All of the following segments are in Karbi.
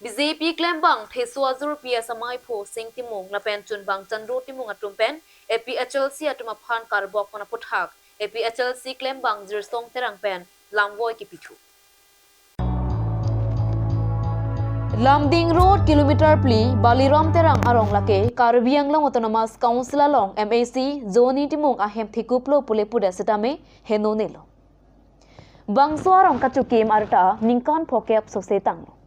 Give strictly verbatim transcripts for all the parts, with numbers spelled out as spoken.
B J P klembang Theso Ajur P S amaiphu Sing Timung lapen chunbang Chandru Timung atum pen A P H L C atum aphan karbok pon aphuthak A P H L C klembang Jirsong Terang pen lamvoi kipithu. Lumding Road kilometer phli Baliram Terang arong lake Karbi Anglong Autonomous Council along M A C Johnny Timung ahem thikuplo pule pudet setame henonelo. Bangso arong kachokim arta ningkan phokep sose tanglo.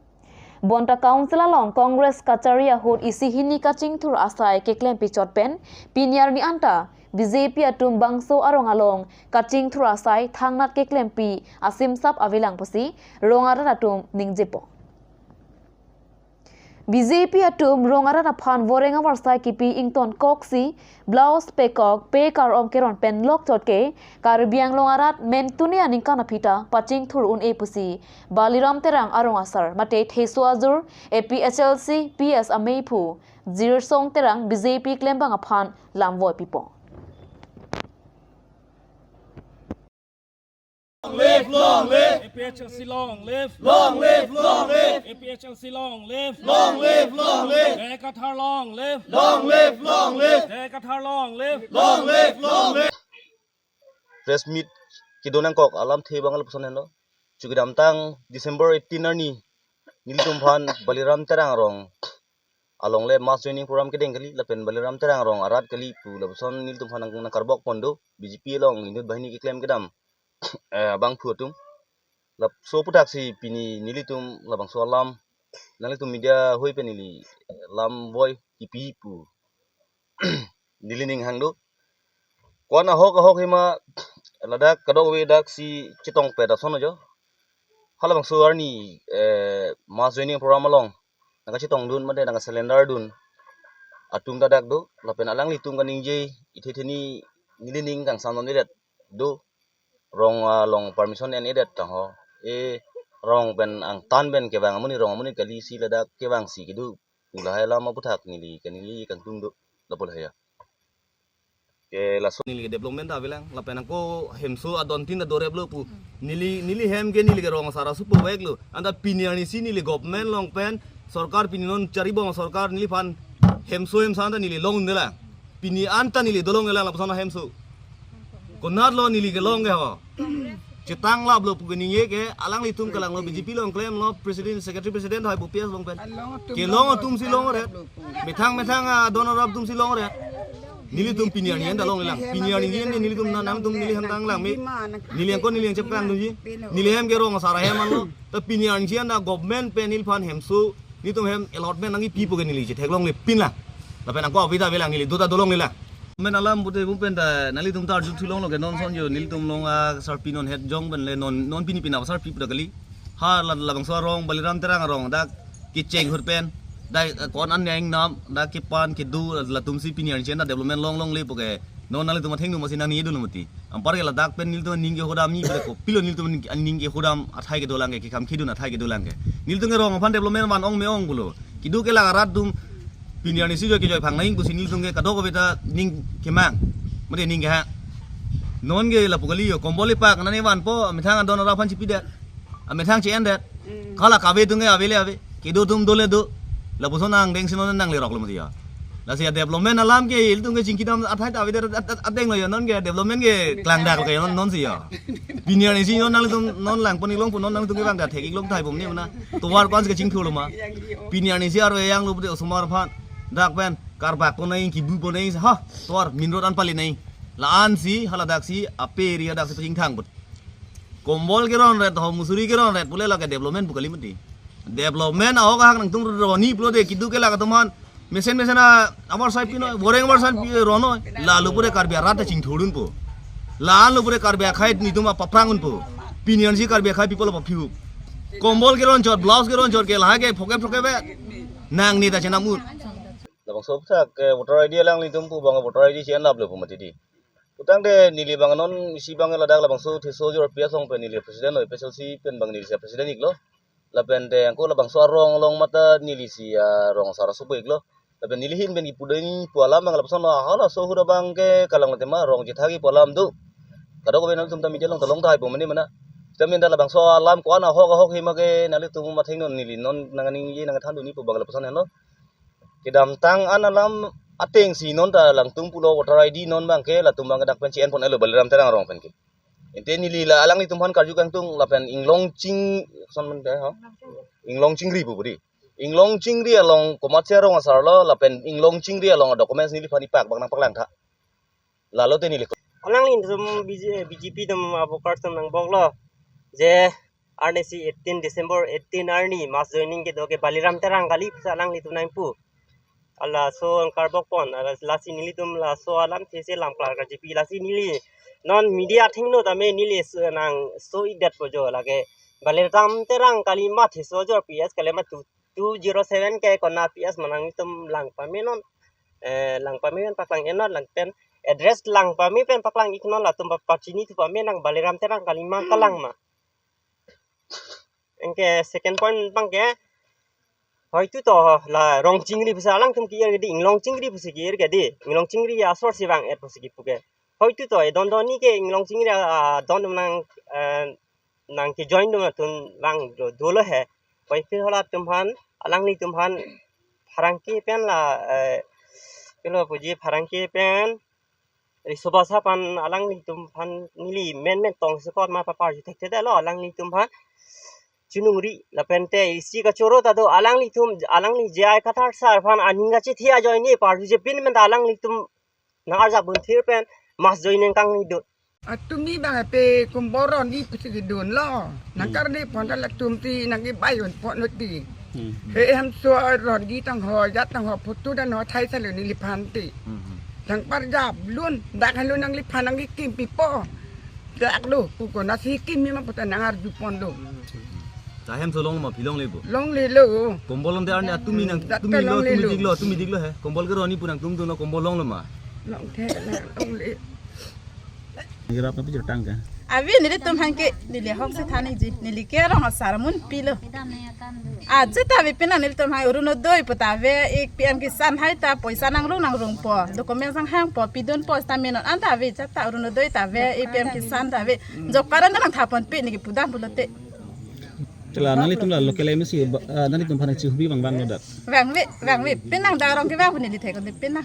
Bonta Council along Congress kachari ahut isi hini kachingthur asai keklem pichot pen pini arni anta B J P atum bangso arong along kachingthur asai thangnat keklempi asimsap avelang pusi rong arat atum ningjepo. B J P atum rong arat aphan voreng avarsai kipi ington koksi, blouse pekok, pe kar-om keron pen lokchot ke Karbi Anglong arat mentune aningkan aphi ta pachingthur un-e pusi Baliram Terang arong asar mate Theso Ajur A P H L C P S ameiphu Jirsong Terang B J P klembang aphan lamvoi pipo. Long live, long live. A P H L C long live. Long live, long live. A P H L C long live. Long live, long live. J I Kathar long live. Long live, long live. J I Kathar long live. Long live, long live. Press meet kedo nangkok alamthe abang lapuson henlo. Chukidamtang December eighteen arni nelitum aphan Baliram Terang arong along le mass joining program kedeng kali lapen Baliram Terang arong arat kali pu lapuson nelitum aphan nang, nangkarbok pon do. B J P along inut banghini keklem kedam eh, abangphu atum. Laso aphuthak si pini nelitum labangso alam nanglitum media hui pen neli eh, lamvoi kipi pu neli ning hang do. Ko-an ahok ahok hima ladak kadokave dak si chetongpet ason ajo. Halabangso arni eh, mass joining program along nangkachetongdun mate nangkasalender dun atum ta dak do lapen alanglitum kaningje ithe theni neli ning kangsam non iret do. Rong along permission en-edet tangho. E rong pen angtan pen kevang amonit, rong amonit kali si ladak kevang si kedo pu lahai alam aphuthak neli kaningje kangtung do lapu lahai ya. Ke laso neli ke development ta avelang lapen ako hemso adon tin adorep lo pu. Neli neli hem ke neli ke rong asar asupo vek lo. Anta pini arni si neli government along pen sorkar pini non charibom sorkar neliphan hemso hemsa anta neli long un'e lang. Pini anta neli dolong-e lang lapuson ahemso. Konat lo neli kelong ke ho. Chetang lap lo pu kaningje ke alanglitum kelang lo B J P along klem lo president secretary president hai bu P S along pen. Kelong atum si long ret. Methang methang adon arap atum si long ret. Nelitum pini arni anta long lang. Pini arni nelitum na nangtum neli hem tang lang me. Neli angkon neli angchep kang dunji. Neli hem ke rong asar ahem anlo. Ta pini arni anta government pen neliphan hemso nelitum hem allotment nangkipi pu ke neli chetheklongle pin lang. Lapen ako avi ta avelang neli do ta dolongle lang. Men alam pute bu pen ta nanglitum ta arju thulong lo ke non son jo nelitum long asarpi non het jong pen le non non pini pina asarpi puta kali. Ha la labangso arong Baliram Terang arong dak kecheng hur pen. Dak eh, ko-an an neng nam dak kepan kedo latum si pini arni anta development long longle pu ke non nanglitum athengno masi nangning-edun mati. Anpar ke ladak pen nelitum aning kehodam ni pu ke kopilo nelitum aning kehodam athai kedolang ke kekam khidun athai kedolang ke. Nelitum ke rong aphan development van ong me-ong pulo. Kedo kelak arat atum pini arni si joi kejoi phang nang pusi nelitum ke kadokave ta ning kemang. Mate ning kehang. Non ke lapu kali yo kombol ipak nane vanpo amethang adon arap aphan chipidet. Amethang che-endet. Hala kave atum ke avele ave. Kedo atum dole do. Lapuson angdeng si non nanglerok lo mati ya. Lasi ya development alam ke ilitum ke chingkidam athai ta avedet at- at- adeng lo ya non ke development ke klangdak ke non non si ya. Pini arni si non nangtum non langpon ilong pun non nangtum ke bang da thek ilong thai bom ni mana. Tovar ko-an si kachingthur lo ma. Pini arni si aro yang lo pute osomar aphan. Dak pen karbak pon nai kibu pon nai ha tovar main road an pali nai. La-an si haladak si ape area dak si pachingthang put. Kombol keron ret ho musuri keron ret pule lake development pu kali mati. Development ahok ahak nangtum roni pulote kedo kelak atum aphan mesen mesen avarsai pino voreng avarsai pi rono. Lalu pure Karbi arat ta chingthur dunpo. La-an lo pure Karbi akhai netum apaphrang unpo. Pini arni si Karbi akhai people apaphiu. Kombol keron chot blouse keron chot ke lahai ke phokep phokep ve. Nangne ta chenam un. Labangso aphuthak ke voter I D alanglitum pu bang voter I D che-en lap lo pu mati di. Putangte neli bang non isi bang ladak labangso Theso Ajur P S along pen neli president lo, A P H L C pen bang neli si president iklo. Lapen te angko labangso arong along mate neli si arong asar asupo iklo. Lapen neli ahin pen kipu dun pu alam bang lapuson lo halaso ahut abang ke kalang lo tema rong chethak kipu alam do. Kadokave nangtum ta media along ta long tahai po mane mana. Sitame ta labangso alam ko-an ahok ahok hima ke nanglitum athengno, neli non nangning ye nangthan dun-i pu bang lapuson henlo. Kedamtang an alam atengsi non ta alangtum pulo voter I D non bang ke latum bang ke dak pen chi-en pon-etlo Baliram Terang arong pen ke. Ante neli la alanglitum aphan karju kangtung lapen Inglong Ching, son man ke ha? Inglong Chingri pu budi. Inglong Chingri along komatsi arong asarlo lapen Inglong Chingri along documents neliphan ipak bang nangpaklang tha. Lalo te neli. Alanglitum B J, B J P atum a-workers atum nangboklo. Je arnisi eighteen December eighteen arni mass joining kedo ke Baliram Terang kali pusi alanglitum nangpu. Halaso nangkarbok pon, hala lasi nelitum laso alam thesi lam klar kachipi lasi neli. Non media athengno tame neli so nangso-ikdet po jo lake. Baliram Terang kali ma theso ajor P S kali ma tu, two zero seven ke kona P S ma nangtum lang pame non. Eh, lang pame pen paklang-etnon, lang pen address lang pame pen paklang-iknon, latum pa pachini thu pame nang Baliram Terang kali ma kalang ma. Anke second point bang ke, hoitu to la Rong Chingri pusi alangtum ki-ir ke di, Inglong Chingri pusi ki-ir ke di, Inglong Chingri asor si bang-et pusi kipu ke. Hoitu to, eh, don don ni ke Inglong Chingri, ah, don nang, eh, nangkejoin dun atum bang do, dolo he. Pai phir halatum aphan, alanglitum aphan pherangke pen la, eh, pilo puji pherangke pen, Riso Bhasa aphan alanglitum aphan neli men men tong sekot ma papar jutek thedetlo alanglitum aphan. Chunungri lapen te isi kachoro ta do alanglitum, alangli J I Kathar sir aphan aning kachethe ajoine parju je pin men ta alanglitum nang arjap bun thir pen mass joining kangni do. Atumi bang ape kombol ron-i pusi kedunlo. Nangkardi pon ta latum ti nangkebai un pon uti. Hmm. He hem so ron-i tang ho, jat tang ho, photo dan ho, thai salo neliphan ti. Hmm, hmm. Nangparjap lun, dak halo nangliphan nangkekim pipo. Dak lo, pu konatsi kimi ma pu ta nang arju ponlo. Ta hem so longlo ma, phi longle bo? Longlelo. Kombol ante arni atumi nang, dat atumi ta lo, atumi longlelo. Diklo, atumi diklo he. Kombol ke ron-i pu nangtum dunlo, kombol longlo ma? Longthe, longle. Nangkerap napi jotang ka? Ave nelitum aphan ke, neli ahok si than-ikji, neli ke rong asar amun pilo. Aja ta ave pina nelitum aphan Orunodoi pu ta ave, A P M Kisan hai ta poisa nangrung nangrung po, document sang hang po, pidun po, sitame non an ta ave, aja ta Orunodoi ta ave, A P M Kisan ta ave, job card an ta nangtha ponpe neli kipudam pulote. Chela nanglitum la local M A C ba, ah, nanglitum aphan chihubi bang bang lo dak. Bang ve, bang ve. Pin nang darong ke bang pun di thek, pin nang.